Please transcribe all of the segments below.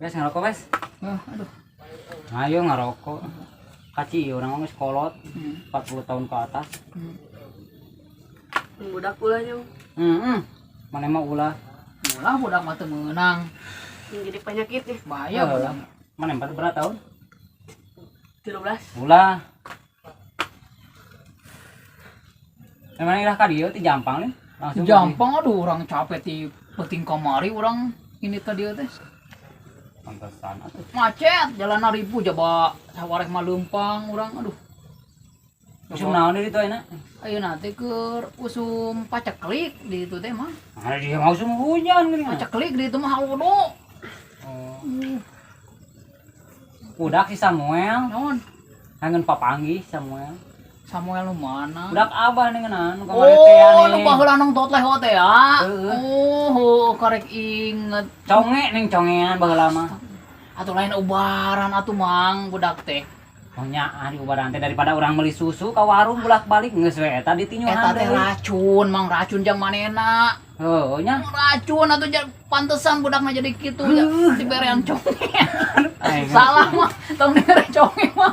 Wes ngerokok wes. Ah, aduh. Ayo ngerokok. Kaci urang geus kolot 40 tahun ke atas. Budak ulah nyong. Heeh. Mana mah ulah. Ulah budak mah teu meunang. Jadi penyakit nih. Bahaya budak. Mana empat berapa tahun? 13. Ulah. Emang ilah ka dieu ti Jampang nih. Langsung Jampang aduh urang capek ti peuting kamari urang ini tadi teh. Pantesan atuh. Macet jalan ribu jaba sawareh mah leumpang urang aduh. Usum naon di ditu ayeuna? Ayeuna teh keur usum paceklik di ditu teh mah. Ada dia mau usum hujan geuning. Paceklik di ditu mah halodo. Oh. Budak si Samuel, Naon? hangeun papanggih Samuel. Samuel nu mana? Budak abah nih ngeunaan nu kamari teh Oh, nih. nu baheula nang tot leho teh ya. Heeh. Oh, heuh, karek inget. Conge ning congean baheula mah. Atuh lain ubaran atuh mang budak teh. Oh nya ah di ubaran teh daripada urang meuli susu ka warung bolak-balik geus we eta ditinyuhan Eta teh deui. Racun, mang racun jang manena. Heuh nya. Racun atuh pantesan budakna jadi kitu ya, diberean conge. Aing Salah mah, tong dibere conge mah.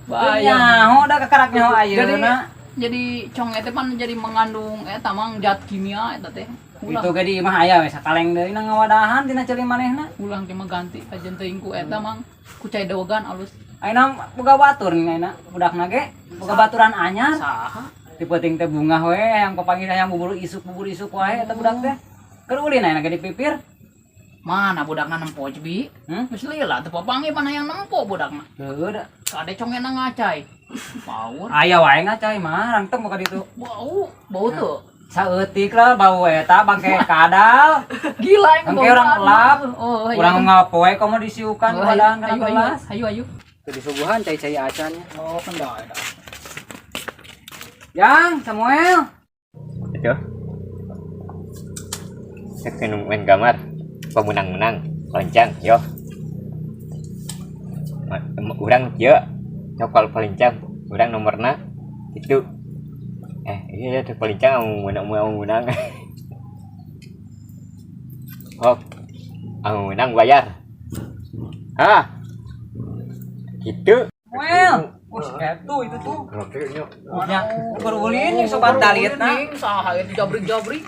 Bahaya. Nyaho da kakarak nyaho Jadi ayeuna. jadi conge teh pan jadi mengandung eta mang zat kimia eta teh. Ulah, Itu ge di imah aya we sakaleng deui na ngawadahan tina ceuli manehna. Ulah ge mah ganti ajen teuing ku eta mang ku cai dewegan alus. Ayeuna boga batur nih ayeuna budakna ge boga baturan anyar. Saha? Di peuting teh bungah we hayang papanggih hayang bubur isuk wae eta budak teh. Keur ulin ayeuna ge di pipir. Mana budakna nempo bi? Hmm? Geus lila teu papanggih mana yang nempo budakna. Heueuh da. Kade congena ngacai. Power. Aya wae ngacai mah rangteng boga ditu. Bau, bau tuh. Saeutik lah bau eta bangke kadal. Gila yang Bangke orang elap. Oh, iya. Urang ngapoe komo disiukan Oh, ayo, wadahan kana ayo, ayo, gelas. ayo, ayo. Teu disuguhan cai-cai acannya. Oh, kan dah ada. Yang Samuel. Itu. Saya main gambar. Pemenang-menang, palencang, yo. Urang kieu, cokol palencang, urang nomorna itu. Eh, iya tuh palencang mau menang mau menang. Oh, mau menang bayar. Hah? Gitu. Samuel. Oh, itu itu tuh. Oke, nyok. Nya, keur ulin jeung sobat dalitna. Ning saha itu jabrik-jabrik.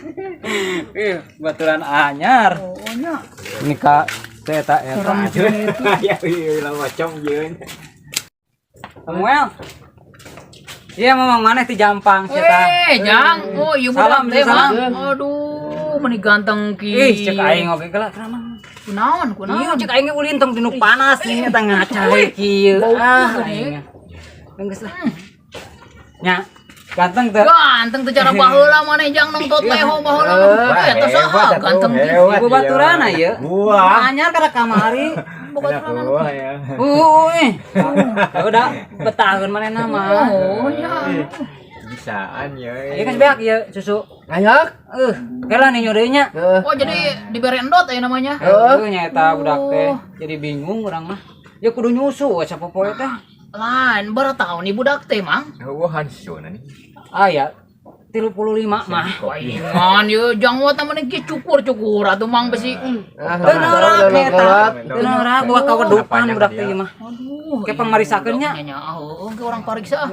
Ih, baturan anyar. Oh, nya. Ini ka teh eta eta. Ya, iya lah macam jeung. Samuel. Iya, mamang maneh ti Jampang sia tah. Eh, Jang. Oh, iya budak Salam, teh, salam. Mang. Aduh, meni ganteng ki. Ih, cek aing oge geula kenapa? Kunaon, Iya, kunaon? cek aing ge ulin tong tinu panas nih eta ngacai kieu. Bau Ah, gede. aing. Geus lah. Nya, ganteng teu? Ganteng teh cara baheula maneh Jang nong tot leho baheula. Wah, Eta saha hebat atuh, ganteng ki. hebat Ibu baturan iya. ieu. Buah. Anyar kada kamari. Baturan anu. Buah ya. Uy. Udah betaheun manehna mah. Oh, nya. Bisaan ya. Ieu kan beak ieu susu. Ayak. Kela nih deui nya. Oh, jadi dibere endot aya namanya. Heuh nya eta budak teh. Jadi bingung urang mah. Ya kudu nyusu we sapopoe teh. Lain berapa tahun nih budak teh, Mang? Wah, hansuna nih. Ah ya, 35 mah. Palingan ye jang wa taman ge cukur-cukur atuh Mang besi. Teu norak eta. Teu norak boga kawedupan budak teh ieu mah. Aduh. Ke pangmarisakeun nya. Nya heueuh ke urang pariksa ah.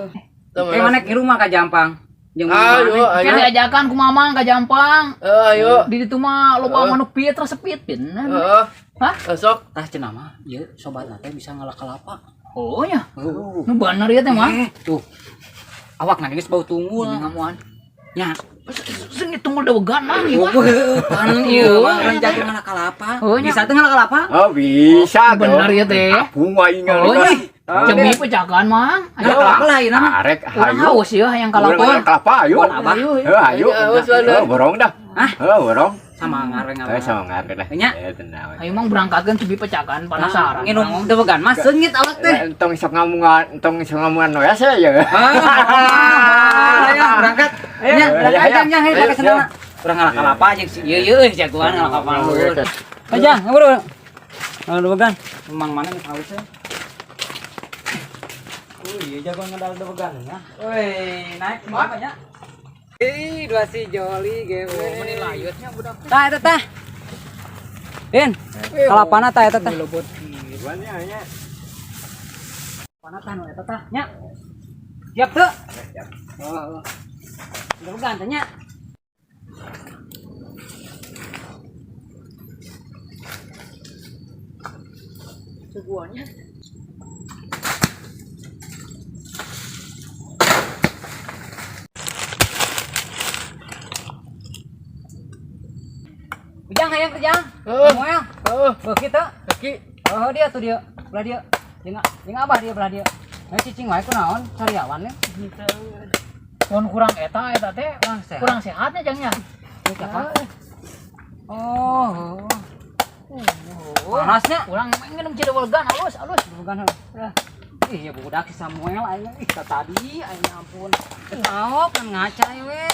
Ke mana ke rumah ka Jampang? Jeung Ayo, maneh. ayo. Ke diajakan ku Mamang ka Jampang. Ayo. Di ditu mah loba manuk piet resepit pin. Heeh. Hah? Sok. Tah cenah mah ieu sobatna teh bisa ngalak kelapa. Oh nya. Heuh. Nu bener ieu teh mah. Eh, tuh. Awakna geus bau tunggul. Ngamuan. Nya. Sengit tunggul dewegan Mang ieu mah. Pan ieu mah rencana ngalak kelapa. Oh, nya. Bisa teu ngalak kelapa? Oh, bisa Bener ya teh. Apung aing Oh nya. Cemi pecakan Mang. Ngalak kelapa lah ieu mah. Arek Urang hayu. haus ya hayang Urang kalapa. kelapa ayo. Buat abah. Heuh, ayo. Ayo, Heuh, borong dah. Hah? Heuh, borong. Sama ngareng Eh, abah. sama ngarep lah. Nya. Eh, tenang. Ayo Mang berangkatkeun cemi pecakan penasaran. Nginum dewegan mah seungit awak teh. Entong sok ngamungan, entong sok ngamungan noya saya ya. Ah, ayo berangkat. Nya, berangkat Ayo, jang jang, ayo pakai ayo, sendalna. Urang ngalak kelapa jeung si ieu ieu euy jagoan ngalak kelapa. Aja, ngaburu. Ngalak dewegan. Memang mana geus haus ya. Oh iya jagoan ngadal dewegan ya. Woi, naik berapa nya? Ih, dua si Joli ge. Meni layutnya budak teh. Tah eta tah. Din, kalapana tah eta teh. Lebot kieu. Banyak nya. Kalapana tah nu eta tah nya. Siap teu? Siap. Oh. Udah teh nya. Suguhannya. Ujang hayang kerjang. Heeh. Moel. Heeh. Beuki teu? Kaki. Oh, dia tuh dia. Belah dia. Jeung abah dia belah dia. Nah, cicing wae kunaon sariawan nih. Mun kurang eta eta teh Kurang sehat. kurang sehatnya jangnya. Ini siapa? Oh. Panasnya. Urang nginum cidewelgan halus halus. Bukan. Ih, ya budak si Samuel aing ih tadi aing ampun. Ketawa kan ngaca we.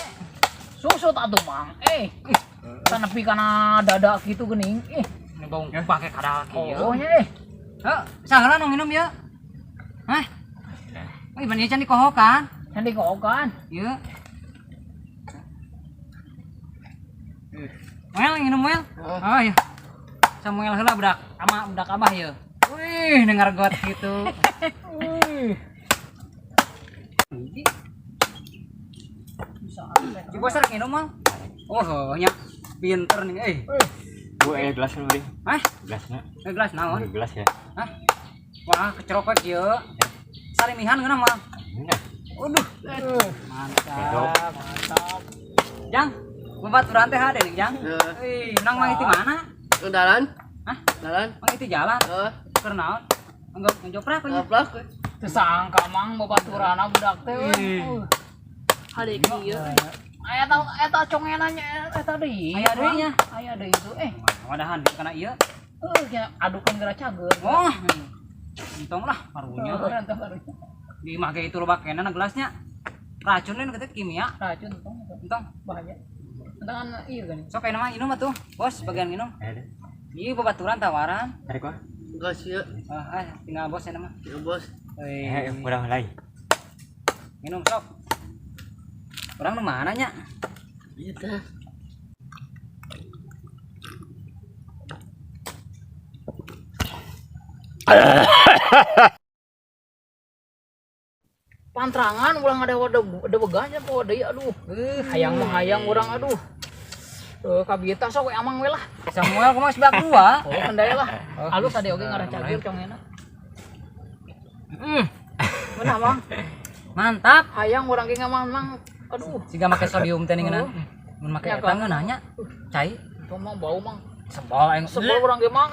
Susut atuh mang. Eh, tanepi kana dada kitu geuning. Ih, Ini bau pake kadal kieu. oh nya eh. Heuh, saheula nu nginum ya. Hah? Oh, iban ieu can dikohokan. Can dikohokan. Ieu. Muel nginum Muel. Oh iya. Samuel heula budak ama budak abah ieu. Wih, dengar got gitu. Wih. Si bos rek nginum mal. Oh, nya pinter nih euy. Bu eh gelas lu deh. Hah? Gelasna. Eh, gelas naon? Gelas ya. Hah? Wah, kecerok we kieu. Sarimihan geunah mah. Nah, Waduh. Mantap, mantap. Jang, babaturan teh hade nih, Jang. Heeh. Ih, nang mang itu mana? Ke dalan. Hah? Dalan. Mang itu jalan. Heeh. Keur naon? Enggak ngejoprak we nya. Ngaplak. Teu sangka mang babaturana budak teh we. Hade kieu. Aya ta eta congena nya eta deui. Aya deui nya. Aya deui itu eh. Wadahan kana ieu. Heuh, nya adukeun geura cager. Oh. Untung lah karunya. Heeh, entah karunya. Di imah ge itu loba keneh na gelasnya. Racun lain kitu kimia. Racun tong itu. Entong. Bahaya. Entah kan iya kan. Sok ayeuna mah minum atuh, Bos, bagian minum. eh deh. Ieu babaturan tawaran. Tarik wah. Gas ieu. Ah, tinggal bos ayeuna mah. Ya bos. Eh, Euy, kurang lain. minum sok. Urang nu mana nya? Iya tah. Pantrangan ulang ada wadah ada began nya poho deui aduh. Hayang mah hayang urang aduh. Kabita sok we amang we lah. Samuel kumaha sebelah dua. Oh, kendaya lah. Halus ade oge ngarah cager congena. Hmm, Beunah mang. mantap. Hayang urang ge ngamang mang. Aduh, Siga make sodium teh ngeunah. Mun make Ya, eta ngeunah nya. Cai. itu mah bau mang. Sebal aing. Sebel urang ge mang.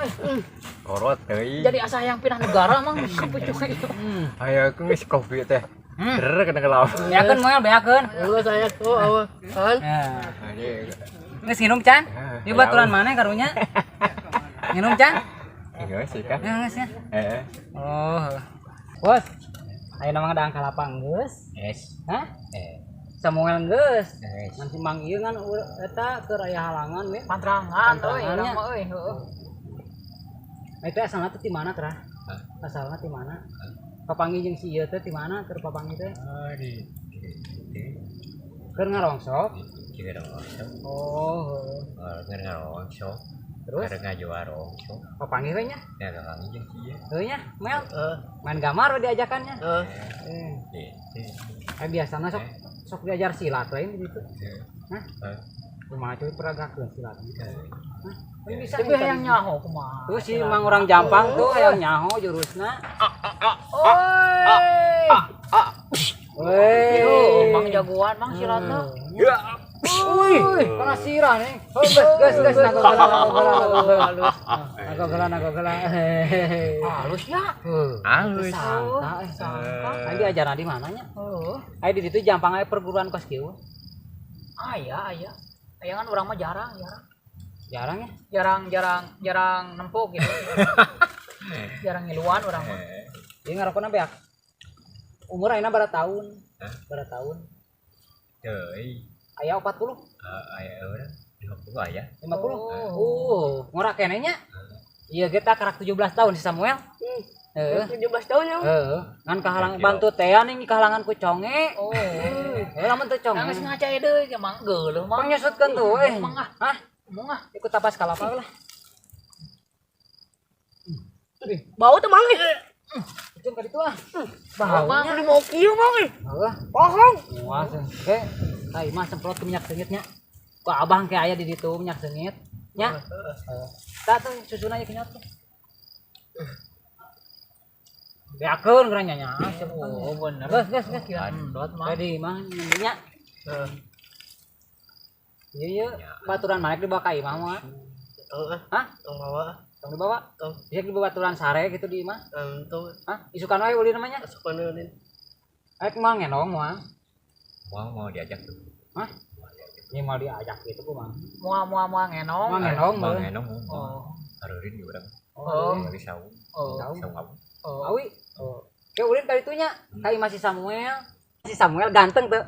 Korot euy. Jadi asa hayang pindah negara mang. Kepucuk itu. Ayo aku geus kopi teh. Hmm. Der kena kelapa. Beakeun moal beakeun. Heeh saya. Oh, awa. Kan. Ya. Aduh. Geus nginum can? Ah, Di baturan mana karunya? Nginum can? Geus sih kan. Ya geus ya. Eh. Oh. Bos. Ayeuna mah ngadang kalapa geus. Yes. Hah? Eh. Samuel geus. Yes. Ngan si Mang ieu ngan eta keur aya halangan we. Pantrangan euy, Pantrangannya. urang mah euy, heueuh. Nah, itu asalna teh ti mana terah? Asalna ti mana? Papanggih jeung si ieu teh ti mana keur papanggih teh? Oh, di Keur ngarongsok. Juga rongsok. Oh, heuh. Oh, keur ngarongsok. Terus Keur ngajual rongsok. papanggih we nya? Ya papanggih jeung si ieu. Heuh nya, Mel. Heeh. Main gambar we diajakannya. Heeh. Eh, Gitu. biasana sok sok diajar silat we di ditu. Hah? Hah? Kumaha cuy peragakeun silat. Hah? Ini bisa Tapi hayang nyaho kumaha. Tuh si Mang orang Jampang tuh hayang nyaho jurusna. Oi. Weh. Yo, mang jagoan mang silatna. Wih, kena sirah nih. Oh, geus geus geus nago geula nago geula nago geula. Nago geula nago geula. Hehehe. Halus ya. Halus. Sangka, eh Sangka. Ayo diajarna di mananya? Heuh. Ayo di ditu Jampang aya perguruan kos kieu. Aya, aya. Aya kan urang mah jarang, jarang. Jarang ya? Jarang, jarang, jarang nempo gitu. Jarang ngiluan urang mah. Ieu ngarokona beak. Umur ayeuna bara tahun? Hah? Bara tahun? Euy. Aya 40, Aya urang 50 aya. 50. Ngora keneh nya. Iya kita karak 17 tahun si Samuel. Heeh. 17 tahun ya. Heeh. Ngan kahalangan bantu teh ning kahalangan ku conge. Oh. Heuh lamun teu conge. Nangis ngaca deui ge mang geuleuh mang. Pangyusutkeun tuh eh. Mang ah. Hah? Mung ah. Ikut tapas kalapa lah. Bau teh mang ih. Itu ka ditu ah. Bau. Bau. Beli mau kieu mang ih. Heuh. Bohong. Wah, oke. Ka imah semprot ke minyak seungitnya. Ku abang ke aya di ditu minyak seungit. Nya. Heeh. Tah tuh susuna ieu kenyot. Beakeun geura nya nya. Oh, bener. Geus geus geus. Endot mah. Jadi imah nya. Heeh. Ieu ieu baturan maneh dibawa ka imah mah. Tong ah. Hah? Tong bawa. Tong dibawa. Tong. Bisa dibawa baturan sare gitu di imah. Tong. Hah? Isukan wae ulin namanya. Asupan ulin. Rek mah ngenong moal. Mau diajak tuh. Hah? Ini mau diajak gitu kumaha? Moal moal moal ngenong. Moal ngenong Mau meureun. ngenong. Oh. Harurin di urang. Oh. Lagi saung. Oh. Saung. Saung abu. Oh. Awi. Oh. Ke ulin kali itunya, kai masih Samuel. Si Samuel ganteng tuh.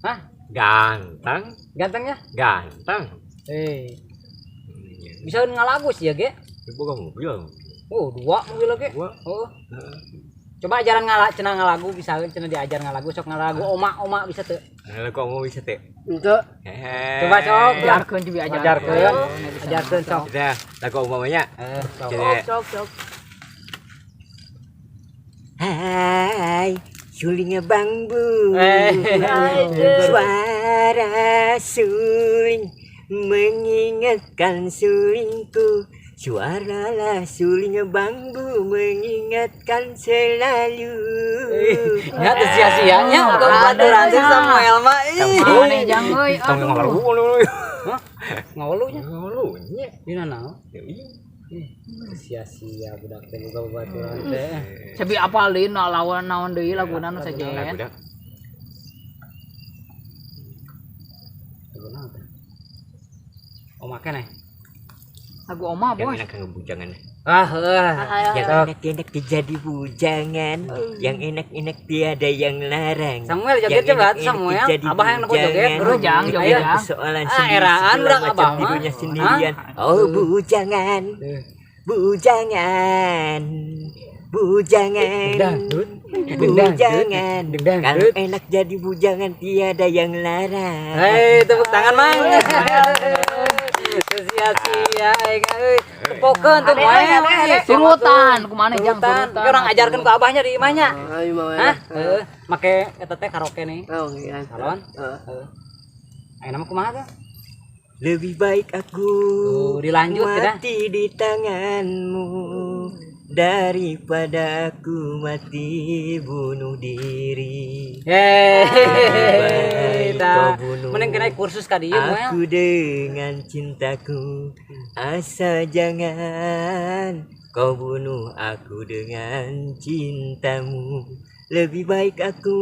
Hah? Ganteng, Gantengnya? ganteng. Eh. Bisa ngalagu sih ya, ge. Ibu boga mobil. Oh, dua mobil ge. Dua. Oh. Coba ajaran ngala cenah ngalagu bisa cenah diajar ngalagu sok ngalagu oma-oma bisa tuh. Nah, kok mau bisa teh? Ente. Hehe. Coba sok Ajarkeun juga ajarkeun. Ajarkeun. Ajarkeun sok. Kita lagu umamanya. Sok. Jadi, Sok sok. Hai, sulingnya bambu. Suara suling mengingatkan sulingku. Suaralah sulingnya bambu mengingatkan selalu. Nya teu sia-sianya untuk baturan si Samuel mah. Ih. Maneh jang euy. Tong Aduh. ngalagu lu. Hah? Ngawulunya. Ngalagu nya. Dina naon? Ya, iya. Sia-sia budak teh boga babaturan teh. Sebi apalin lawan naon deui laguna nu Lagu sejen. dah. Lagu naon teh? Oh make nih. Lagu oma Yang bos. enak kanggo bujangan. Ah, heuh. Yang enak-enak dijadi bujangan, yang enak-enak tiada yang larang. Samuel joget Yang coba enak-enak Samuel. dijadi Abah yang nempo joget. bujangan. Bro, Jang, joget, Ayo. jang. Persoalan Ah, sendiri eraan segala urang macam abah mah. tidurnya sendirian. Oh, bujangan. Bujangan. Bujangan. Dangdut. Bujangan. Dangdut. Kalau enak jadi bujangan tiada yang larang. Hei, tepuk tangan mang. Sia-sia aing euy. Tepokeun tuh moe. Turutan kumaha jang Turutan. turutan. Ke orang ajarkeun ku abahnya di imahnya. Ayo mau Hah? Heeh. Make eta teh karaoke nih. Oh, iya. Salon. Heeh. Heeh. Ayeuna mah kumaha tuh? Lebih baik aku Tuh, dilanjut, tidak? mati di tanganmu daripada aku mati bunuh diri. Hehehe. Baik, Tah. kau bunuh. Mending kena kursus ka dieu moe. Aku dengan cintaku, asal jangan kau bunuh aku dengan cintamu. Lebih baik aku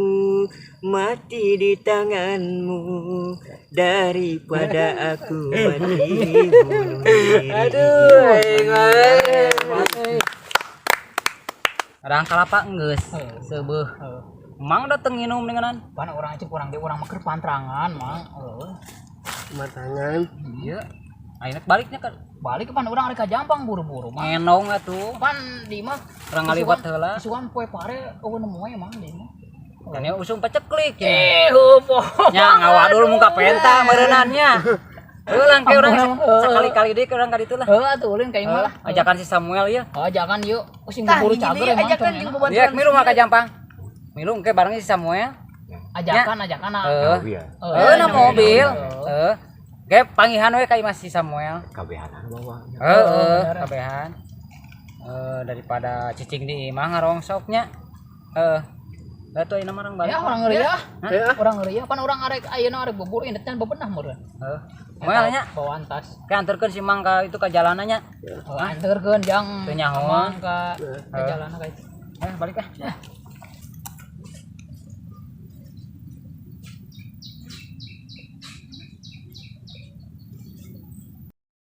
mati di tanganmu daripada aku mati bunuh diri. Aduh, aing mah. Kadang kalapa geus seubeuh. Mang dateng nginum denganan. Pan urang aja kurang deui urang mah keur pantrangan mang. Heuh. Matangan. Iya. Ayeuna baliknya kan Balik pan urang arek ka Jampang buru-buru mah. ngenong atuh. Pan di mah Urang ngaliwat heula. Isukan poe pare eueuh nemu we mang di mah. Dan ya usum paceklik ya. Eh, heuh. Nya ngawadul muka penta meureunannya. Heuh ke urang sakali-kali deui ke urang ka ditu lah. Heuh atuh ulin ka imah lah. Ajakan si Samuel ya. Oh, jangan yuk. Sing Tah, buru hiji cager deui emang. ajakan cong jeung enak. babaturan. Iya, milu mah ka Jampang. Milu engke bareng si Samuel. Ajakan, ajakan. ah. Heeh. Iya. Heuh na mobil. Heeh. Ge pangihan we ka imah si Samuel. Kabehanan bawa. Heeh, kabehan. Daripada cicing di imah ngarongsoknya. Heeh. Lah tuh ayeuna mah urang balik. Ya orang ngeri ya. Ya. Orang ngeri ya. Pan urang arek ayeuna arek bubur indetna bebenah meureun. Heeh. Moel nya. Bawaan tas. Ke anterkeun si Mang ka itu ka jalanannya. Oh, anterkeun jang. Teu nyaho. Mang ka jalanna ka itu. Eh, balik ah.